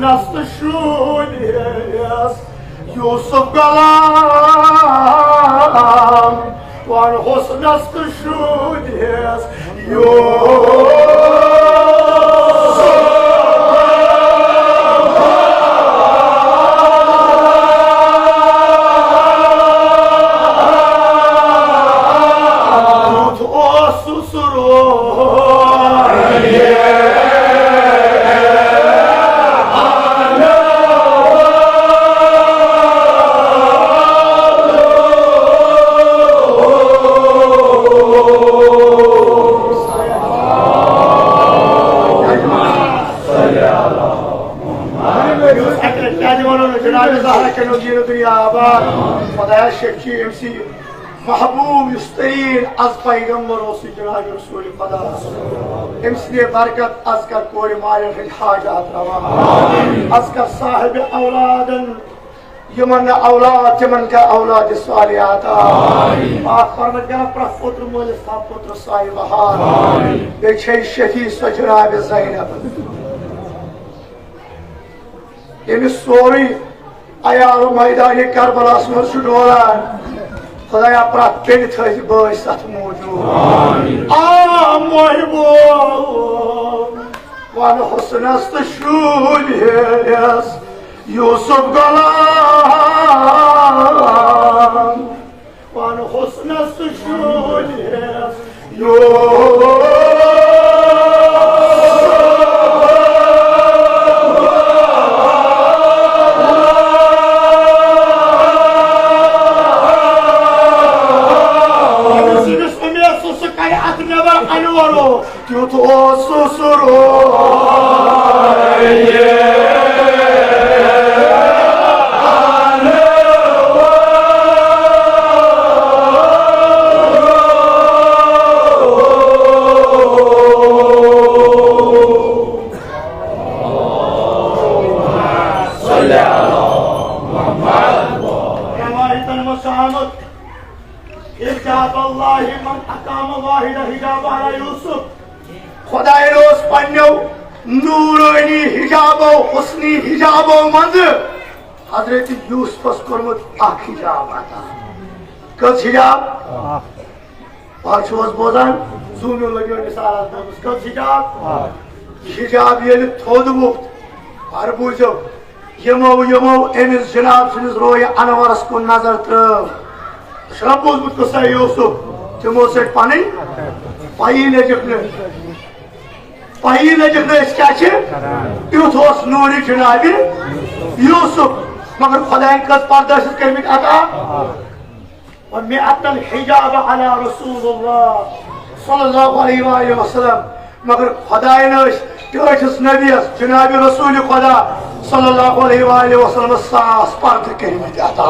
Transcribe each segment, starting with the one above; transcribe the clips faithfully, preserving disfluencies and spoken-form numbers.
نس تہٕ شوٗبِس یوٗسف غلام، وَن حُسنس تہٕ شوٗبِس یوٗسف۔ یُتھ اوس سُہ سُہ روح۔ کیٛازِ وَنو نہٕ جناب زہرا کیٛاہ نوٚو دین دُنیا آباد؟ خۄدایا، شیخ چھِ أمۍ سٕے محبوب، یُس تریٖن از پیغمبر اوس، جناب رسول خدا۔ أمۍ سٕنٛدے برکت از کر کورِ مالٮ۪ن ہٕنٛدۍ حاجات روا۔ از کر صاحب اولادن، یِمن نہٕ اولاد، تِمن کر اولاد صالحہ عطا۔ پاک پروردگار، پرٛٮ۪تھ پوترٕ مٲلِس تھاو پوترٕ سایہِ بہار۔ بیٚیہِ چھے شفیع سۄ جناب زینب، ییٚمِس سورُے عیال میدانِ کربلاہس منٛز چھُ ڈولان۔ خۄدایا، پرٛٮ۪تھ بیٚنہِ تھٲوزِ بٲے ستھ موٗجوٗد۔ آ محبوب، وَن حُسنس تہٕ شوٗبِس یوٗسف غلام۔ پان حُسنس تہٕ شوٗبِس یوٗسف۔ ییٚمِس، ییٚمِس اُمید سُہ، سُہ کَرِ اَتھ نٮ۪بر اَنہِ وَرو۔ تیُتھ اوس سُہ سُہ روح۔ روايتن منٛز چھُ آمُت، حجاب اللہ من اقام واحد حجاب علی یوسف۔ خدایَن اوس پننیو نورٲنی حجابو، حسنی حجابو منٛزٕ حضرت یوسفس کوٚرمُت اکھ حجاب عطا۔ کٔژ حجاب؟ آز چھِو حظ بوزان؟ زوٗنیُن لٔگیو أمِس آز دَپُس، کٔژ حجاب؟ یہِ حجاب ییٚلہِ تھوٚد ووٚتھ، پَر بوٗزِو، یِمو، یِمو أمِس جناب سٕنٛدِس رویہِ انورس کُن نظر ترٲو۔ چھُنہ بوٗزمُت قصہ یوسف؟ تِمو سۭتۍ پنٕنۍ پَیی لٔجِکھ نہٕ، پَیی لٔجِکھ نہٕ أسۍ کیٛاہ چھِ۔ یُتھ اوس نوٗرِ جنابِ یوسف، مگر خۄدایَن کٔژ پردٕ ٲسِس کٔرمٕتۍ عطا؟ ومئة الحجاب على رسول الله صلى الله عليه وآله وسلم۔ مگر خدایَن ٲسۍ ٹٲٹھِس نبیَس، جناب رسول خدا صلی اللہ علیہ وآلہ وسلمس ساس پردٕ کٔرمٕتۍ عطا۔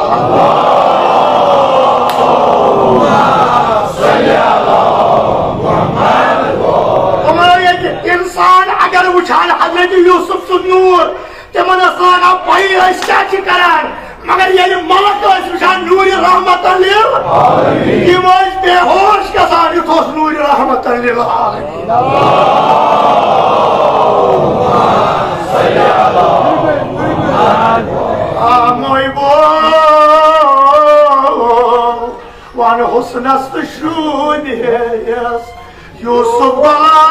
ییٚتہِ اِنسان اگر وٕچھان حضرت یوسف سُنٛد نوٗر، تِمن ٲس لگان پَیی أسۍ کیٛاہ چھِ کران، مگر ییٚلہِ ملک ٲسۍ وٕچھان نوٗرِ رحمتن لِل، تِم ٲسۍ بے ہوش گژھان، یُتھ اوس نوٗرِ رحمتن لِل عالمین۔ آ محبوب، وَن حُسنَس تہٕ شوٗبِس یوسف غلام،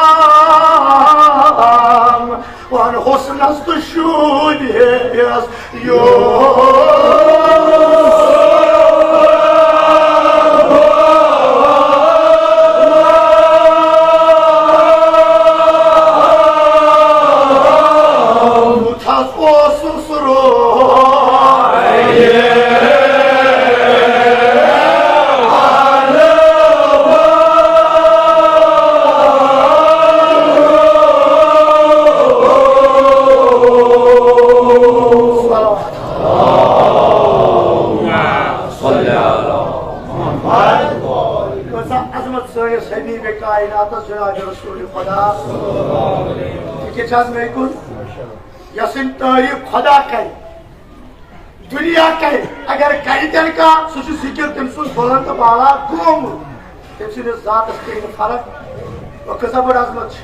وَن حُسنَس تہٕ شوٗبِس یوسف۔ یُتھ حظ اوسُس روے۔ کۭژاہ عظمت سٲنِس حبیب کائناتس جناب رسول خدا۔ یہِ کیٛاہ چھِ حظ مےٚ کُن؟ یۄس أمۍ تعریٖف خدا کرِ، دُنیا کرِ، اگر کرِ تیٚلہِ کانٛہہ، سُہ چھُ ذِکِر تٔمۍ سُنٛد بُلنٛد تہٕ بالا قوم۔ تٔمۍ سٕنٛدِس ذاتس پیٚیہِ نہٕ فرق۔ وۄنۍ کۭژاہ بٔڑ عظمت چھِ۔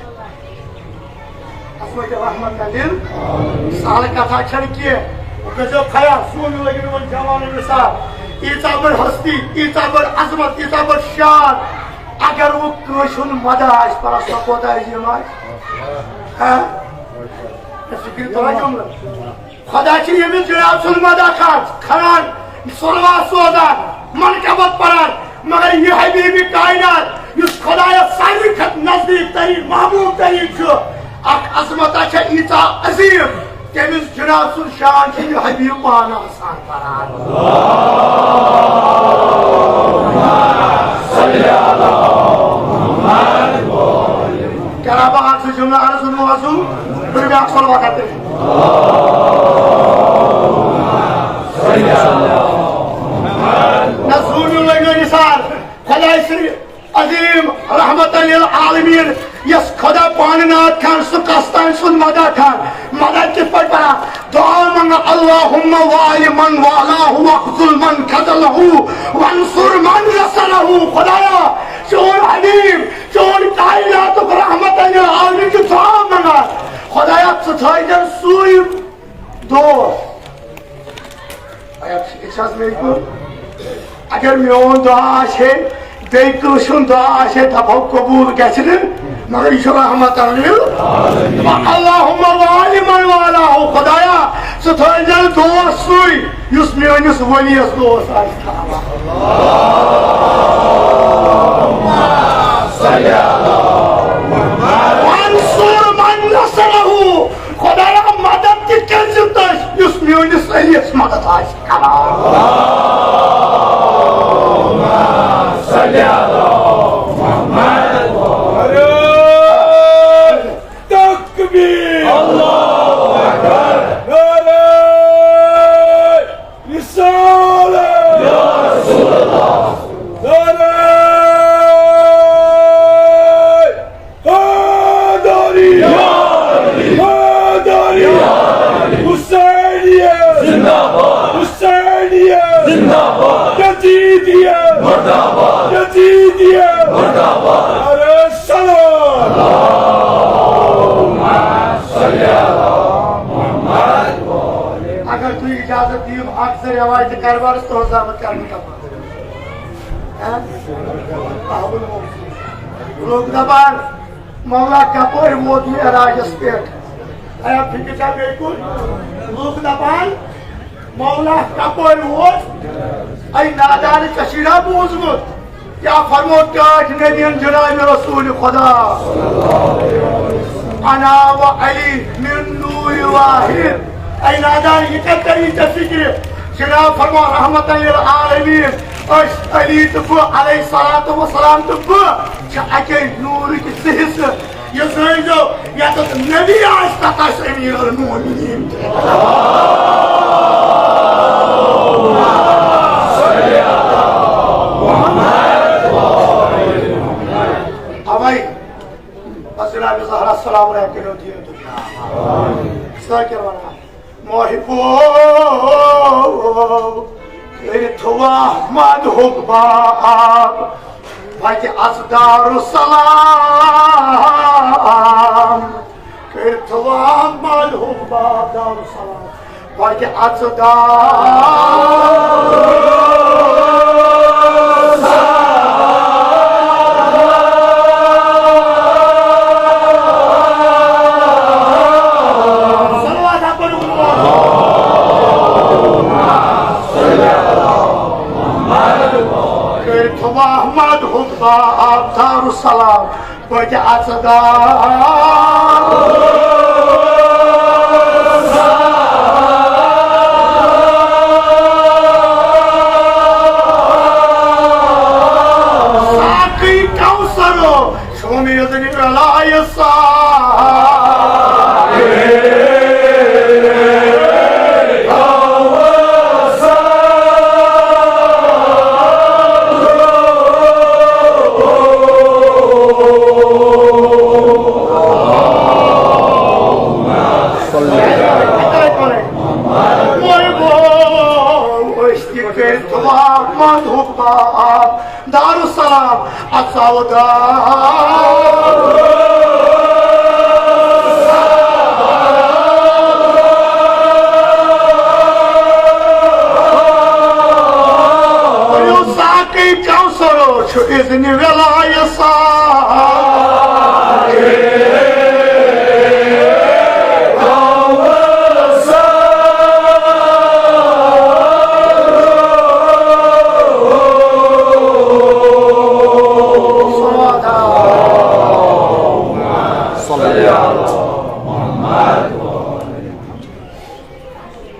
عظمت رحمت دِل۔ سہل کتھا چھنہٕ کینٛہہ۔ وۄنۍ کٔرۍزیو خیال، سون لٔگِو یِمن جوانن مثال۔ ییٖژاہ بٔڑ ہستی، ییٖژاہ بٔڑ عظمت، ییٖژاہ بٔڑ شان، اگر وۄنۍ کٲنٛسہِ ہُنٛد مدد آسہِ پران، سۄ کوٗتاہ عظیٖم آسہِ؟ ہاں؟ مےٚ فِکرِ تران جملہٕ۔ خدا چھُ ییٚمِس جناب سُنٛد مدد کران، صلوات سوزان، منقبت پران، مگر یہِ حبیب کائنات یُس خدایس ساروی کھۄتہٕ نزدیٖک تریٖن، محبوب تریٖن چھُ، اکھ عظمتا چھےٚ ییٖژاہ عظیٖم، تٔمِس جناب سُنٛد شان چھُ یہِ حبیب پانہٕ آسان پران۔ کرا بہٕ اکھ زٕ جملہٕ عرض، معذوٗر، بہٕ بیٚہمہٕ اکھ صلوات کرنہِ۔ نہ زوٗ میون لگٲوِو نثار، خداے سٕنٛدِ عظیٖم رحمتن للعالمین، یس خدا پانہٕ ناد کھان، سُہ کس تام سُنٛد مدد کھان۔ مدد کِتھ پٲٹھۍ پران؟ دعا منٛگان، اللہم وال من والہ واخذل من خذلہ وانصر من نصرہ۔ خدایا، چون حبیب، چون کائناتُک رحمتن للعالمین چھُ دعا منٛگان، خدایا، ژٕ تھٲیزٮ۪ن سُے دوست۔ اگر فکر چھس مےٚ کُن، اگر میون دعا آسہِ ہے، بیٚیہِ کٲنٛسہِ ہُنٛد دعا آسہِ ہے، دپہو قبوٗل گژھِ نہٕ، مگر یہِ چھُ رحمت لِل۔ اللہم وال من والہ، خدایا، ژٕ تھٲیزٮ۪ن دوست سُے، یُس میٲنِس ؤلیَس دوست آسہِ تھاوان۔ وانصر من نصرہ، خدایا، مدد تہِ کٔرۍ زِ تٔمۍ، یُس میٲنِس علیَس مدد آسہِ کران۔ نعرہ تکبیر۔ اللہ اکبر۔ نعرہ رسالت۔ یا رسول اللہ۔ نعرہ حیدری! حیدری! حیدری! حیدری! حسینیت! زندہ باد! حسینیت! زندہ باد! یزیدیت! مردہ باد! یزیدیت! مردہ باد! نعرہ صلوات! اگر تُہۍ اجازت دِیِو، اکھ زٕ رٮ۪وایتہِ کاربارس تُہنٛز زحمت کرنہٕ کپٲرۍ۔ لوٗکھ دپان، مولا کپٲرۍ ووت معراجس پٮ۪ٹھ؟ ایا فکر چھا بیٚیہِ کُن؟ لوٗکھ دپان، مولا کپٲرۍ ووت؟ اے نادان، ژےٚ چھُے نا بوٗزمُت؟ کیا فرمو ٹاٹھۍ نبیَن جناب رسول خدا؟ انا و علی من نور واحد۔ اے نادان، یہ کتھ کری ژےٚ فکرِ؟ جناب فرمو رحمت للعالمین، أسۍ علی تہٕ بہٕ علیہ الصلوۃ والسلام تہٕ بہٕ چھِ اَکے نوٗرٕکۍ زٕ حصہٕ۔ یہ زٲنۍزیو، یتتھ نبی آسہِ، تتھ آسہِ امیر المومنین تہِ۔ اوے، بس جناب زہرا سلام علیکم دِیِو تُہۍ۔ ذٲکِر ونان۔ محبو، کٔرِتھ احمد حُکباب، وتہِ اژ دارالسلام۔ کٔرِتھ احمد حُکباب دارالسلام، وتہِ اژ دار۔ صلوات ہا پٔرِو۔ کٔرِتھ احمد حُکباب دارالسلام، بہٕ تہِ اژٕ دار۔ ساقی کوثر، شومید رلایہ سا۔ دارالسلام، اژاو دار۔ اذن ولایت سارے۔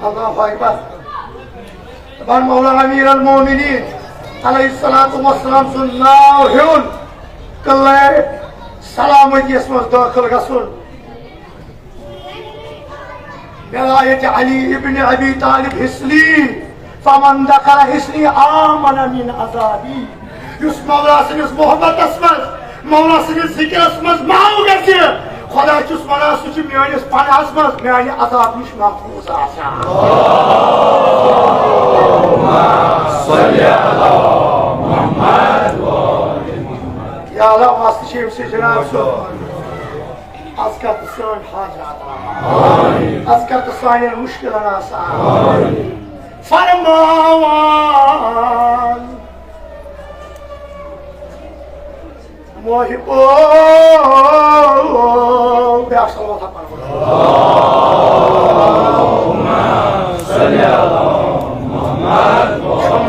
اللہ اکبر۔ دپان مولا امیر المومنین علیہ الصلوۃ والسلام سُنٛد ناو ہیوٚن تہٕ لارِ سلامتی یس منٛز دٲخل گژھُن۔ ولایت علی ابن ابی طالب حصنی، فمن دخل حصنی آمن من عذابی۔ یُس مولا سٕنٛدِس محبتس منٛز، مولا سٕنٛدِس ذکرس منٛز ماو گژھِ، خدا چھُس ونان، سُہ چھُ میٲنِس پناہس منٛز، میانہِ عذاب نِش محفوظ آسان۔ یا اللہ، واسطہٕ چھِ أمۍ سٕے جناب سُنٛد۔ از کر تہٕ سٲنۍ حاجات روا۔ از کر تہٕ سانٮ۪ن مُشکِلن آسان۔ فرمان محبو، بیٛاکھ صلوات ہا پرو۔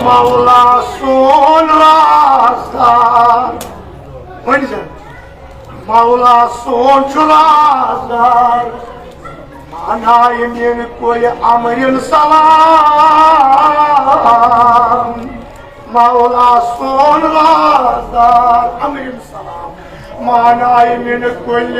مولا سون رازدار۔ ؤنۍ زن۔ مولا سون چھُ رازدار، معنی من کل امر سلام۔ مولا سون رازدار، امر سلام، معنی من کل۔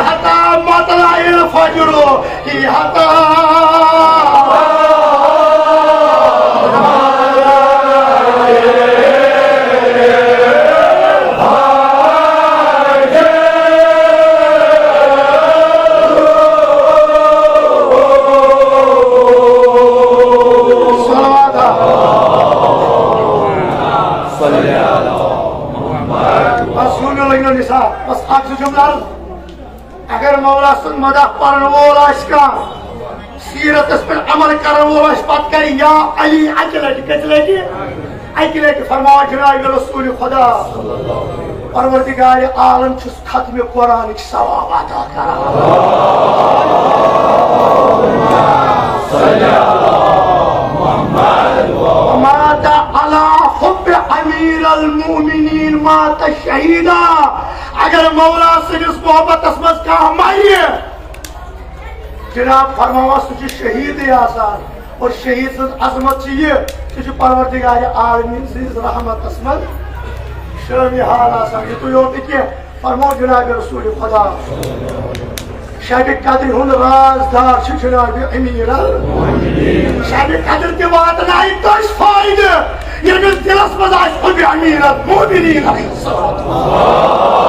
حتی مطلع الفجر، حتی۔ بس ہیوٚن لٔگۍ نہٕ نثار، بس اکھ زٕ جملہٕ عرض۔ اگر مولا سُنٛد مدح پرن وول آسہِ کانٛہہ، سیرتس پٮ۪ٹھ عمل کرن وول آسہِ، پتہٕ کرِ یا علی اکہِ لٹہِ، کٔژِ لٹہِ؟ اکہِ لٹہِ۔ فرماوان جناب رسول خدا، پروردگار عالم چھُس ختم قرآنٕکۍ ثواب عطا کران۔ مات علی حب امیر المؤمنین مات شہیدا۔ اگر مولا سٕنٛدِس محبتس منٛز کانٛہہ مرِ، جناب فرماوان، سُہ چھُ شہیدٕے آسان۔ اور شہید سٕنٛز عظمت چھِ یہِ، سُہ چھُ پروردگار عالمین سٕنٛدِس رحمتس منٛز شٲمِل حال آسان۔ یِتُے یوت نہٕ کینٛہہ، فرموو جناب رسول خدا، شبِ قدرِ ہُنٛد رازدار چھُ جناب امیر ال-، شبِ قدر تہِ واتنایہِ تٔمِس فٲیدٕ، ییٚمِس دِلس منٛز آسہِ حُبِ امیر المومنین علیہ الصلوۃ والسلام۔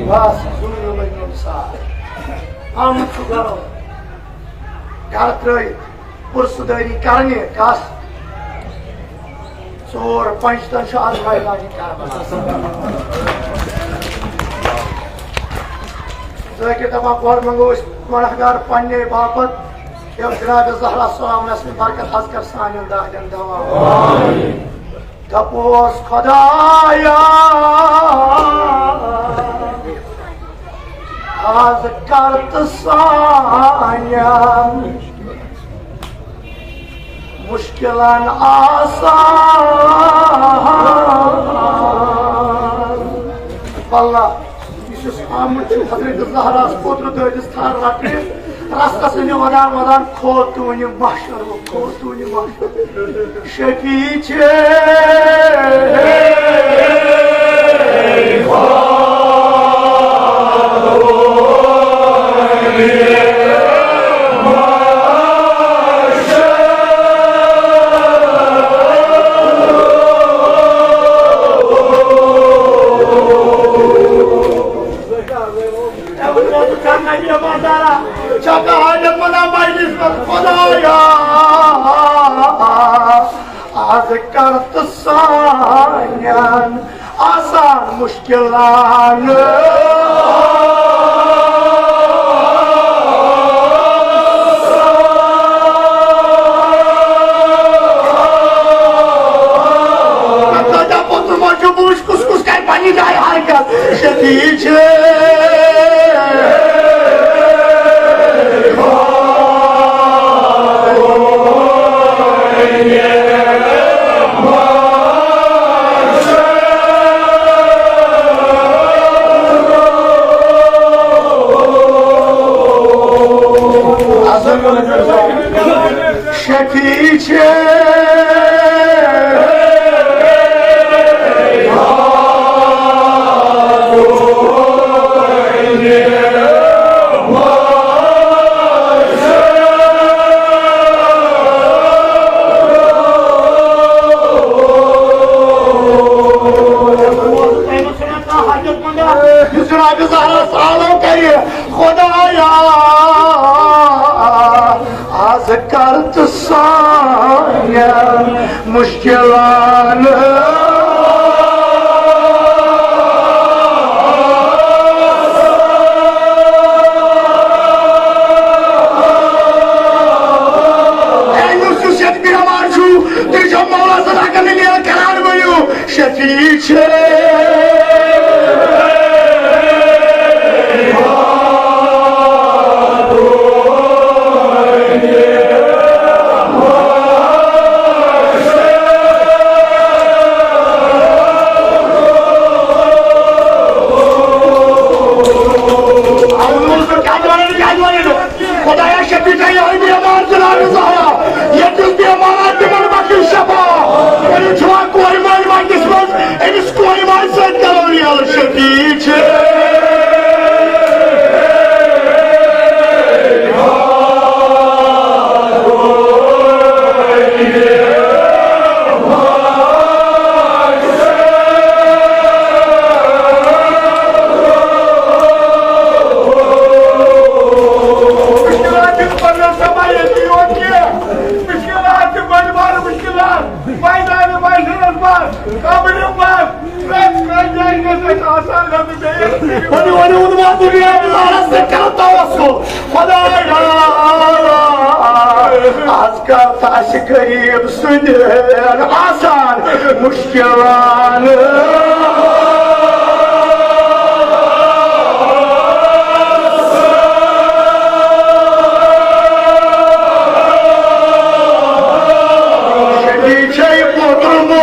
بس، زُنُن لٔگۍ نہٕ سارے۔ آمُت چھُ گرو، گرٕ ترٲوِتھ پُرسُدٲری کرنہِ۔ کس؟ ژور پنٛجتن چھُ آز میدانہِ کربلا۔ ذٲکِر دپان، گۄڈٕ منٛگو أسۍ گۄنہگار پننہِ باپتھ، یِم جناب زہرا سلام نسل برکت حظ کر سانٮ۪ن دادٮ۪ن دوا۔ دپوس خدایا، از کر تہٕ سانٮ۪ن مشکلن آسان۔ واللہ، یُس یُس آمُت چھُ حضرت زہراہس پوترٕ دٲدِس تھر رٹنہِ، رستس أنِو ودان ودان کھوتوٗنہِ محشر، کھوتوٗنہِ محشر۔ شفیع چھے۔ چھکا حاجت منا مجلس منٛز خدایا۔ کر تہٕ سانٮ۪ن آسان مُشکِلن۔ کۭتیٛاہ پوٚتُس ما چھُ، بہٕ وٕچھِ کُس کُس کرِ پننہِ جایہِ حرکت۔ شفیع چھِ شفیع چھِ۔ یُس جناب زہرا سالو کرِ، خدایا، از کر تہٕ سانٮ۪ن مُشکِلن۔ اے یُس یُس ییٚتہِ بیمار چھُ، تُہۍ چھِو مولا صٲب اگر نہٕ نیل کران ؤنِو۔ شفیع چھِ۔ خدایا شفیع چھا یِہوٚے بیمار جناب زہرا؟ ییٚتہِ یُس بیمار آسہِ تِمن بخش شفا۔ کٔرِو چھُوا کورِ مٲلۍ وَنہِ دِژمٕژ؟ أمِس کورِ ماجہِ سۭتۍ کَرو ریل شفیع چھِ۔ مُشکِلات چھِ بٔڑۍ بارٕ مُشکِلات، میدانِ محشرَس منٛز، قبرِ منٛز، پرٛٮ۪تھ کُنہِ جایہِ گژھِ اَسہِ آسان لَبہٕ بیٚیہِ۔ ؤنِو، ؤنِو، ؤنِو، وَنُن، بِلال، بِلالَس سۭتۍ کَرو توسُل۔ خۄدایا، آز کَر تہٕ اَسہِ غریٖب سٕنٛدٮ۪ن آسان مُشکِلن۔ شفیع چھے پوترمُت۔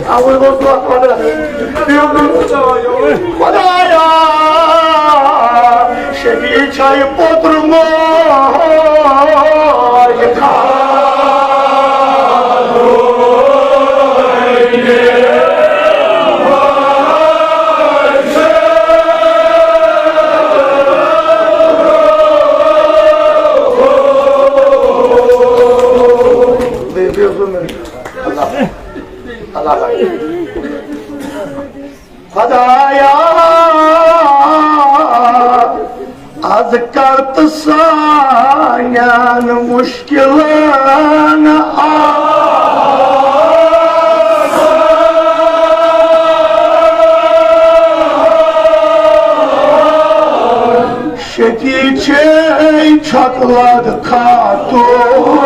اَوَے گوٚژھ دۄہ پَتہٕ۔ خۄدایا، شفیع چھے پوترمُت۔ خۄدایا، از کر تہٕ سانٮ۪ن مُشکِلن آسان۔ شفیع چھے چھۄکہٕ لد خاتوٗن۔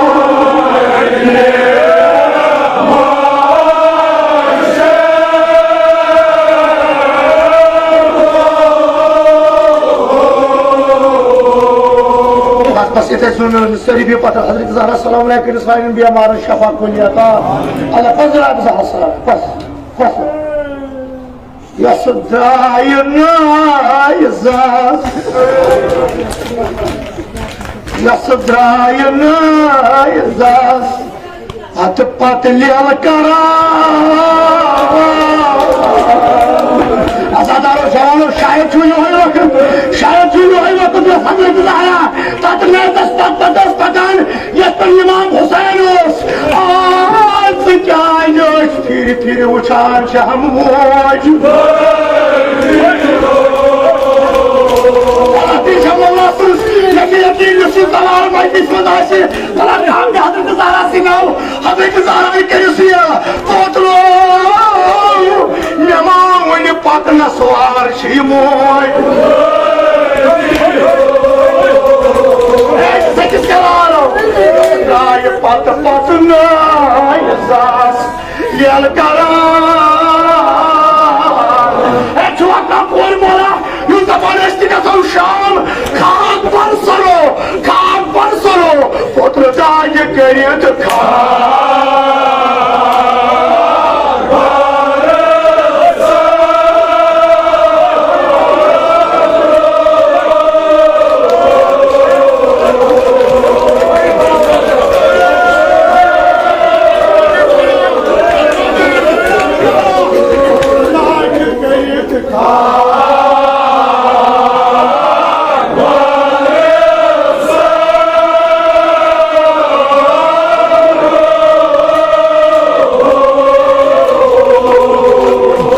بس، بس، یِتھَے سُنٛد سٲری بِہِو پَتھَر۔ حضرت زہرا سلام علیکم، سانٮ۪ن بیمارن شفا کُنیت۔ اللہ فضل آپ زہرا سلام۔ بس، بس۔ یۄسہٕ درٛایہِ نایہِ زاس، یۄسہٕ درٛایہِ نایہِ زاس، پتہٕ پتہٕ لیلہٕ کران۔ عزادارو، جوانو، شاید چھُ یِہوٚے وقت، شاید چھُ یِہوٚے وقت یۄس حضرت زہرا تتھ میدس پتہٕ پتہٕ ٲس پکان۔ امام حسین اوس، آ، ژٕ کیازِ ٲسۍ پھِرِ پھِرِ وٕچھان شہم موج؟ غلطی چھےٚ مولا سٕنٛز، مےٚ چھُ یقین یُس یہِ تلوار مجلس منٛز آسہِ، تلوار تھاو مےٚ حضرت زہرا سٕے ناو، حضرت زہرا کٔرِو سُہ یہِ پوترو۔ مےٚ ما وُنہِ پتہٕ نہ سوار چھِ یہِ موج۔ ہے، سٔکِس کیٛاہ لارو؟ درٛایہِ پتہٕ پتہٕ ناے زاس ییٚلہِ کران۔ ہے، چھُوا کانٛہہ کورِ مولا، یُس دپان أسۍ تہِ گژھو شام، خاک پر سرو، خاک پر سرو، پوترٕ داجہِ کٔرِتھ خاک۔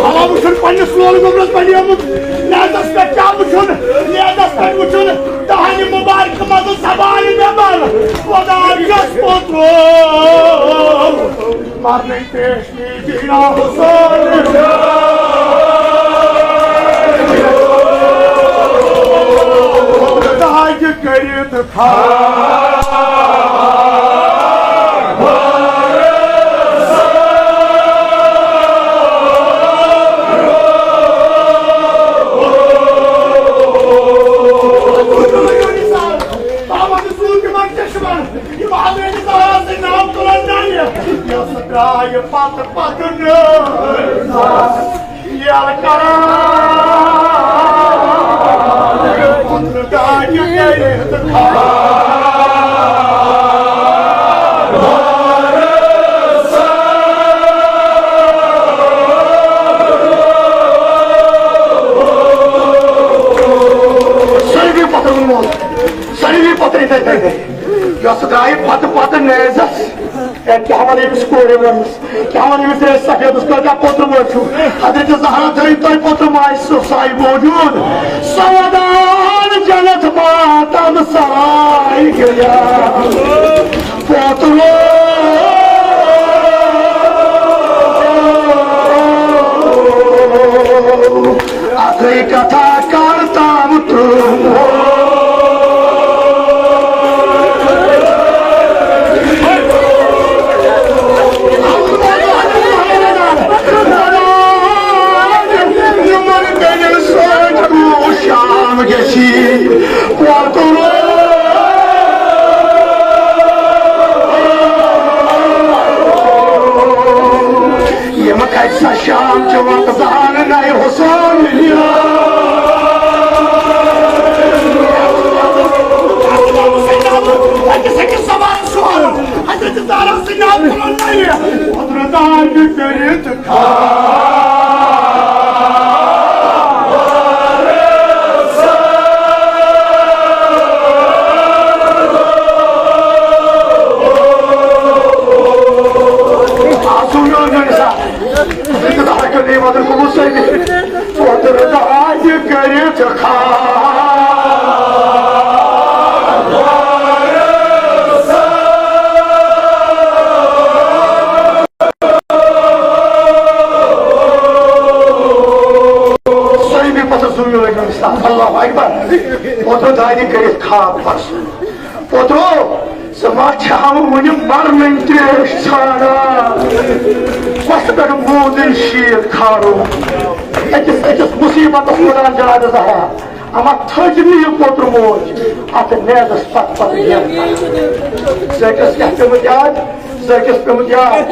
بلاے وٕچھُن پننِس لول گوٚبرس بنیومُت، نیزس پٮ۪ٹھ کیٛاہ وٕچھُن، نیزس پٮ۪ٹھ وٕچھُن، دہنہِ مُبارکہٕ منٛزٕ زبانہِ مےٚ بنٛد، خۄداے چھَس پوٚتُس۔ مرنٕے پیش می دینا حسین۔ داجہِ کٔرِتھ خاک۔ یہِ حضرت زہرا سٕنٛدۍ ناو تُلان دانہِ، یۄس درٛایہِ پتہٕ پتہٕ نٲر۔ ییٚلہِ کران پتہٕ دانہِ کٔرِتھ خاک۔ سٲری پتہٕ ووٚنمُت، سٲری پتہٕ یِتھَے پٲٹھۍ۔ یۄس درٛایہِ پتہٕ پتہٕ نیزس۔ ہے، کیٛاہ وَنہٕ أمِس کورِ وٲلِس؟ کیٛاہ وَنہٕ أمِس درٛٲسۍ سفیدس؟ تۄہہِ کیٛاہ پوٚتُر وٲتۍ چھُو؟ حضرت زہرا تھٲیِو تۄہہِ پوٚتُر ماجہِ سُہ سایہِ موجوٗد۔ سۄ ودان جنت ماتم سرائے گٔیا۔ پوٚتُر۔ اکھٕے کتھا کر تام ترٛوو۔ یِمن بیٚنٮ۪ن سۭتۍ گوٚو شام گژھی۔ پوتُر۔ یِم کتہِ سا شام چہِ وقتہٕ زانہٕ نَے حسام یار۔ أکِس أکِس زبانس سُوال، حضرت زہرا سٕنٛدِ ناوٕ تُلُن نَے۔ حضرت آمہِ کٔرِتھ خاک۔ آسو یور نَے سا۔ زِندٕ دار کٔرِو مدر قبول سٲنۍ۔ پوتُر داجہِ کٔرِتھ خاک۔ سٲری پتہٕ زوٗنہِ لٲگۍ وۄنۍ سَتھ۔ اللہ اکبر۔ پوتُر داجہِ کٔرِتھ خاک پرسُن۔ پوترو، ژٕ ما چھَہَم وُنہِ مرنٕے تریش ژھانڈان؟ کۄسہٕ پٮ۪ٹھ موٗدٕے شیٖر کھارو؟ أکِس أکِس مُصیٖبتس وَنان جناب زہرا، اما تھٔج نہٕ یہِ پوتُر موج اَتھ نیزس پتہٕ پتہٕ گیرٕ کران۔ ژٕ أکِس کیٛاہ پیوٚمُت یاد؟ ژٕ أکِس پیوٚمُت یاد؟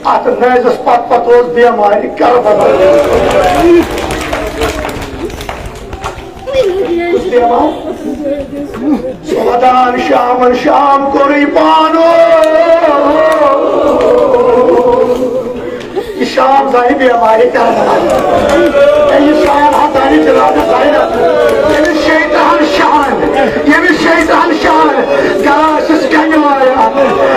اَتھ نیزس پتہٕ پتہٕ اوس بیمارِ کربلا۔ کُس بیمار؟ سُہ ودان شامن شام کوٚرُے پانو۔ یہِ شام زانہِ بیمارِ کربلا۔ اے، یہِ شام ہا زانہِ جناب زینب۔ ییٚمِس شیطان شہن، ییٚمِس شیطان شہن، گرا ٲسِس کنہِ وایان۔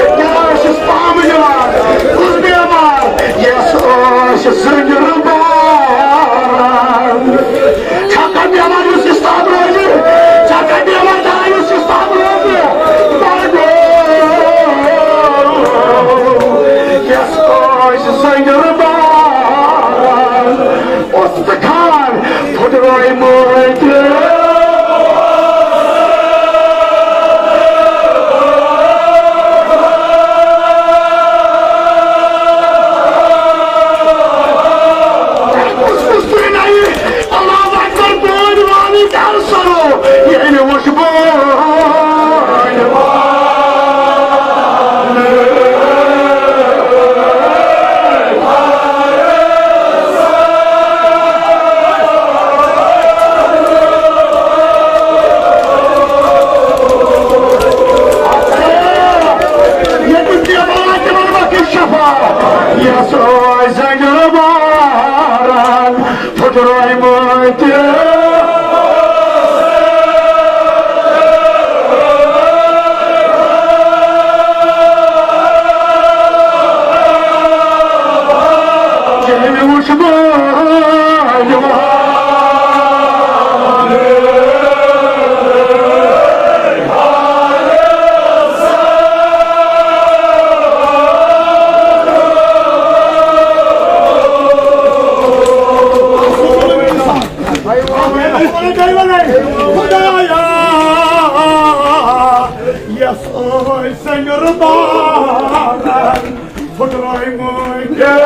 مےٚ رُبارن پھُٹرٲومٕتۍ۔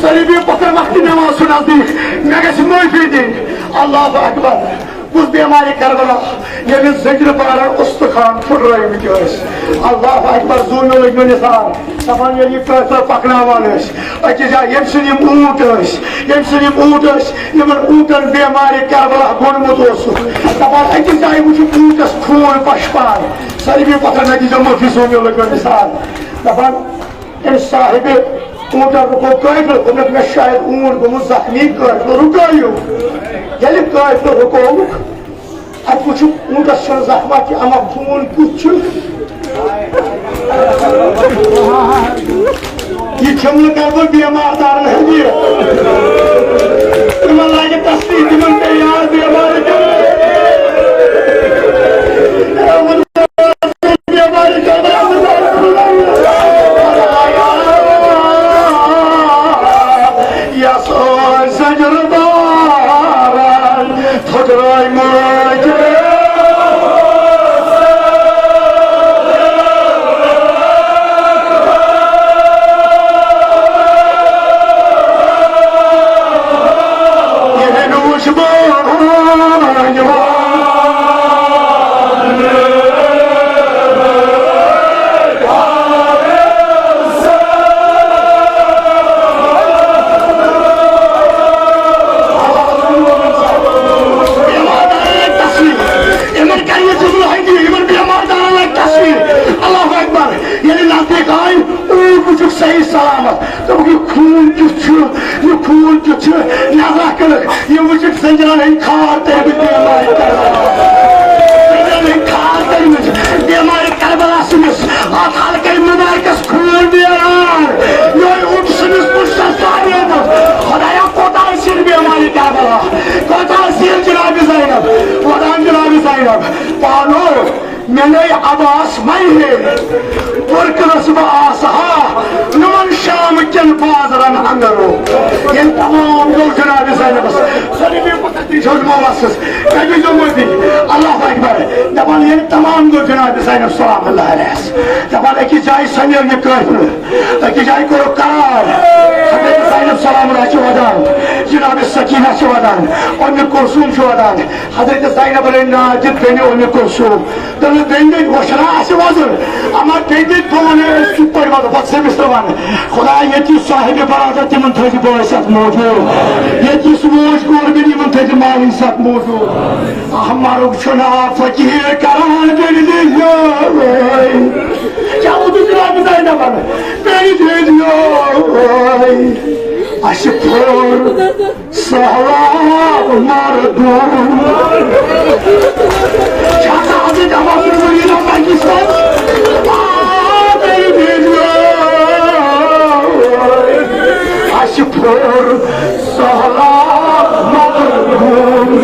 سٲری بِہِو پتھر وقتِ نماز چھُ نزدیٖک، مےٚ گژھِ معٲفی دِنۍ۔ اللہ اکبر۔ کُس بیمارِ کربلا، ییٚمِس زنجیٖر بارن اُستخوان پھُٹرٲومٕتۍ ٲسۍ۔ اللہ اکبر، زوٗ مےٚ لٔگۍ مےٚ نثار۔ دپان ییٚلہِ یہِ قٲفلہٕ پکناوان ٲسۍ أکِس جایہِ، ییٚمہِ سٕنٛدۍ یِم اوٗنٹ ٲسۍ، ییٚمہِ سٕنٛدۍ یِم اوٗنٹ ٲسۍ، یِمن اوٗنٹن بیمارِ کربلا گوٚنڈمُت اوسُکھ۔ دپان أکِس جایہِ وٕچھُکھ اوٗنٹس خوٗن پشپان۔ سٲری بِہِو پتھر، مےٚ دیٖزیو معٲفی، زوٗ مےٚ لٔگۍ مےٚ نثار۔ دپان أمۍ صاحبِ اوٗنٹن رُکو قٲفلہٕ، دوٚپنَکھ، مےٚ چھُ شاید اوٗنٹ گوٚمُت زخمی، قٲفلہٕ رُکٲیِو۔ ییٚلہِ قٲفلہٕ رُکووُکھ، اَتہِ وٕچھُکھ اوٗنٹَس چھُنہٕ زخما کینٛہہ، اَما خوٗن کیُتھ چھُ۔ یہِ کھٮ۪مہٕ کرٕ بہٕ بیمار دارَن ہٕنٛدِ۔ تِمَن لاگہِ تسلی، تِمَن پیٚیہِ یاد بیمارِ کربلا۔ یس اوس زنجیٖر بارن پھُٹرٲومٕتۍ۔ یہِ نوش بہٕ یِمن کَرِ یہِ جملہٕ ہندی، یِمن بیمار دارن لگہِ تصویر۔ اللہ اکبر۔ ییٚلہِ نزدیٖک آے، اوٗرۍ وٕچھُکھ صحیح سلامت۔ دوٚپُکھ، یہِ خوٗن کیُتھ چھُ، یہِ خوٗن کیُتھ چھُ؟ نظرہ کٔرٕکھ، یِم وٕچھِکھ زنجیٖرن ہٕنٛدۍ کھار تٔرمٕتۍ بیمارِ کربلا۔ زنجیٖرن ہٕنٛدۍ کھار تٔرمٕتۍ بیمارِ کربلا سٕنٛدِس۔ اتھ حلقے مبارکس خوٗن نیران۔ یِہوٚے اوٚٹ سٕنٛدِس پُشتس تارنومُت۔ خدایا، کوتاہ ٲسِن بیمارِ کربلا، کوتاہ ٲسِن جناب زینب۔ ودان جناب زینب، پانو مےٚ نے عباس مَے ہے، بُرکہٕ نَس بہٕ آسہٕ ہا نُمن شام کٮ۪ن بازرن اندرو۔ ییٚلہِ تمام گوٚو جناب زینبس، سٲری بِہِو پتھر، تِم چھِ حضور مولا سٕنٛز، کَتہِ چھِ معٲفی؟ اللہ اکبر۔ دَپان ییٚلہِ تمام گوٚو جناب زینب سلام اللہ علیہس، دَپان أکِس جایہِ سَمیو یہِ قٲفلہٕ، أکِس جایہِ کوٚرُکھ قرار۔ حضرت زینب سلام اللہ چھِ وَدان، جناب سکینہ چھِ وَدان، اُمہِ کلثوم چھِ وَدان۔ حضرت زینب رٔنۍ ناو دِتھ بیٚنہِ اُمہِ کلثوم۔ تہٕ بیٚیہِ گٔے وۄشرا اَسہِ وۄزُل، اَما بیٚیہِ گٔے بہٕ وَنہٕ أسۍ کِتھ پٲٹھۍ وَنو، پَتہٕ چھِ أمِس ترٛاوان۔ خدایا، ییٚتہِ یہِ صاحبِ برازت تِمَن تھٲوزِ بٲے سَتھ موجوٗد، ییٚتہِ یُس موج گورمٮ۪نٛٹ یِمَن تھٲوزِ مالٕنۍ سَتھ موجوٗد۔ احمرُک چھُ ناو فقیٖر کران بیٚنہِ دِنۍ یٲرۍ۔ کیٛاہ ووٚنُکھ جناب زینبَن؟ بیٚنہِ دِنۍ یٲرۍ۔ اَسہِ پھوٚر سہلاب مردم۔ چھا ژٕ حضرت عباس بن ولید عباس منٛز؟ آ، میری بیٹی۔ اَسہِ پھوٚر سہلاب مردم۔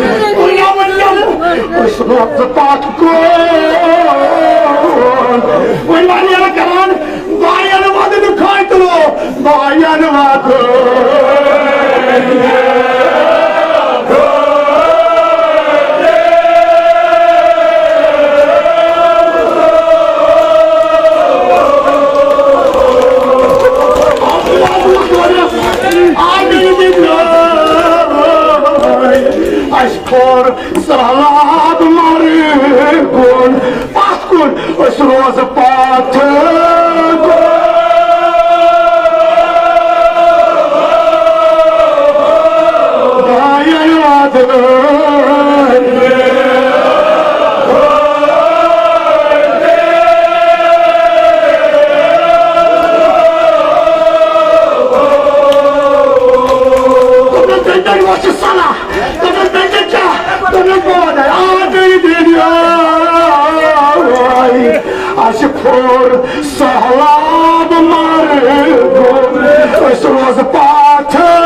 أسۍ روزٕ پتھ کُن۔ وۄنۍ واریاہ کران۔ باین ودن خٲطرٕ، باین ودن۔ اَسہِ کوٚر سہلاب مَرٕ کُن، پَتھ کُن، أسۍ روزٕ پَتھ کُن۔ دایَن واتنٲوۍ۔ دوٚپُن، تُہۍ کَتہِ وۄتھِ صلاح؟ دوٚپُن، تُہۍ کَتہِ چھا؟ دوٚپُن، بہٕ وَنَے، آ، تُہۍ دِیِو۔ اَسہِ اور سہلاب مر گوٚو، أسۍ روزٕ پاتھر۔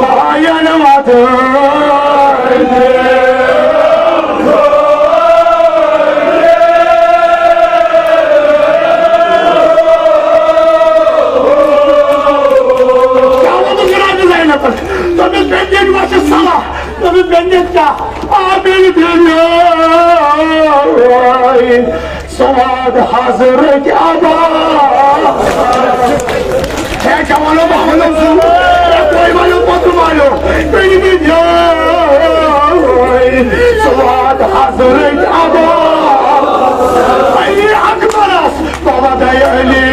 بایَن وَدٲنۍ۔ کیٛاہ ووٚنُکھ جناب زینبَس؟ دوٚپمَس، "بیٚنہِ، ییٚلہِ وۄنۍ چھِ صلاح۔" دوٚپمَس، "بیٚنہِ، کیٛاہ؟" آ، بیٚنہِ، بیٚنہِ، سواد حضرت عباس۔ ہے، کیٛاہ وَنو بہٕ؟ وَنو سُہ۔ ہے، تُہۍ وَنو پَتہٕ وَنو۔ بیٚنہِ، بیٚنہِ، سواد حضرت عباس۔ علی اکبرس بابا دے علی۔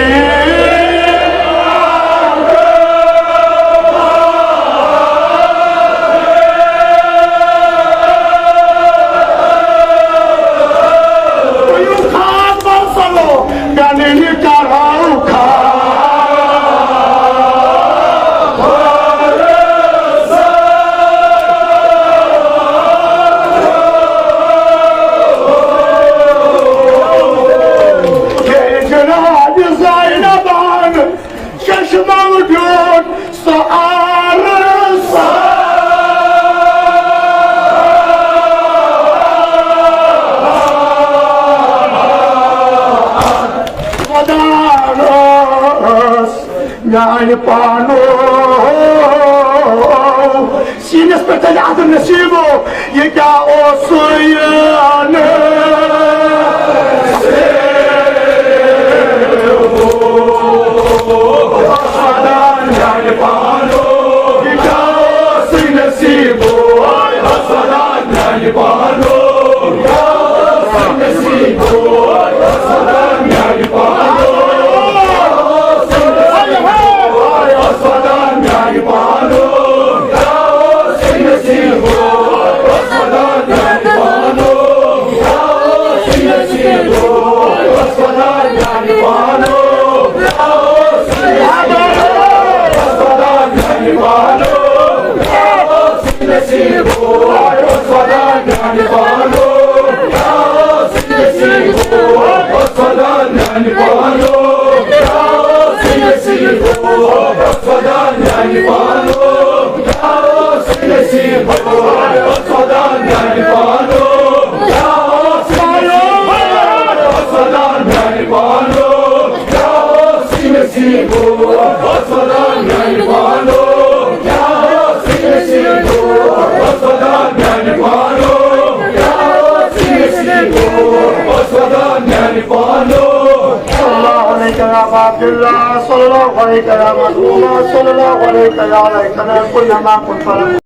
تُہۍ خان بنسلو، گنڈنی کرو خان۔ ییٚلہِ جناب زینبن چشمو دیُت سُہ آرسا۔ ودان ٲس میانہِ پانو۔ سیٖنَس پٮ۪ٹھ تَلہِ اَتھٕ نصیٖبو، یہِ کیٛاہ اوس سُے نہٕ۔ خۄدا میٛانہِ پانو، یہِ کیٛاہ اوس سُے نصیٖبو، خۄدا میٛانہِ پانو، یہِ کیٛاہ اوس سُے نصیٖبو، خۄدا میٛانہِ پانو۔ صلى الله عليك يا أبا عبد الله، صلى الله عليك يا مظلوم، صلى الله عليك يا ليتنا كنا معكم.